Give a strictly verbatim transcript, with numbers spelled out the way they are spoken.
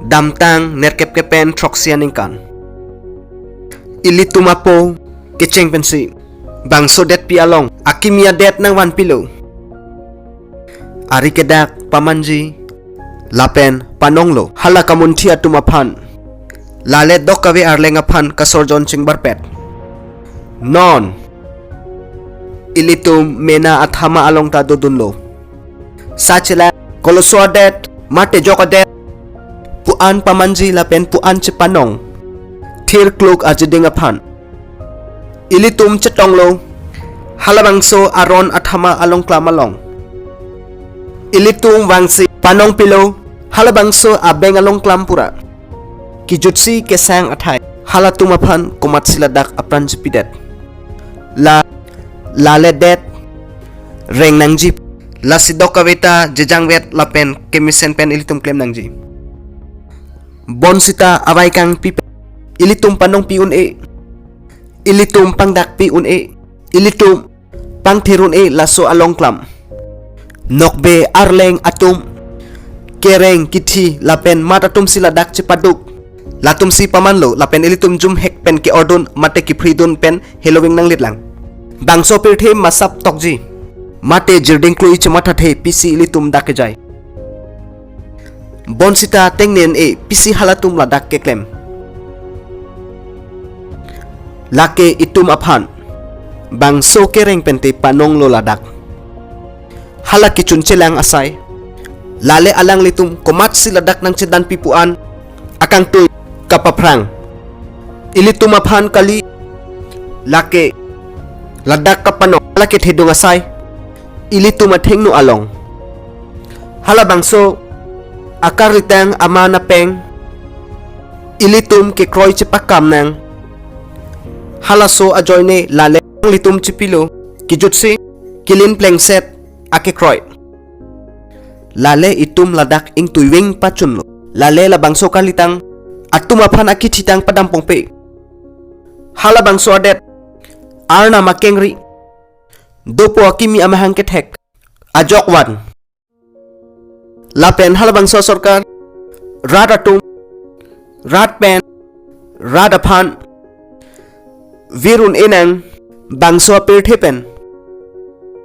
Damtang nerkep kepen throksi aningkan. Ilitum apo kecheng pensi bangso detpi along akimi adet nangvanpilo. Ari kedak pamanji lapen panonglo. Hala kamunthi atum aphan lale dok kave arleng aphan kasorjon chingbarpet. Non ilitum mena athama along ta dodunlo. Sachela koloso adet mate jok adet pu-an pamanji lapen pu-an chepanong thirkluk ajiding aphan ilitum chetonglo. Halabangso aron athama alongklam along ilitum vangsi panongpilo. Halabangso abeng alongklam pura kijutsi kesang athai halatum aphan komatsi ladak apran chepidet. La lale det reng nangji. Lasi dok kave ta jejangvet lapen kemesen pen ilitum klem nangji. Bonsita avaikangpi pen ilitum panongpi un-e, ilitum pangdakpi un-e, ilitum pangthir un-e laso alongklam. Nokbe arleng atum kereng kithi lapen mat atumsi ladak chepaduk. Latumsi pamanlo lapen ilitum jumhek pen ke-ordun mate kiphridun pen heloving nanglitlang. Bangso pirthe masap tokji mate jirding klui chemathathe pisi ilitum dak kejai. Bonsita tengne un-e pisi halatum ladak keklem. Lake itum aphan bangso kereng pente panonglo ladak. Hala kechun chelang asai lale alanglitum komatsi ladak nangchedanpi pu-an akangtui kapaphrang. Ilitum aphan kali lake ladak kapanong lake thedung asai ilitum athengno along. Halabangso akarlitang aman apeng ilitum kekroi chepakam nang. Halaso ajoine lale nanglitum chepilo kijutsi kilin plengset akekroi. Lale itum ladak ingtuiveng pachunlo. Lale labangso karlitang atum aphan akithitang padampongpe. Halabangso adet arnam akengri, dopo akimi amahang kethek ajok van. Lapen halabangso sorkar rat atum, rat pen rat aphan virun enang bangso apirthe pen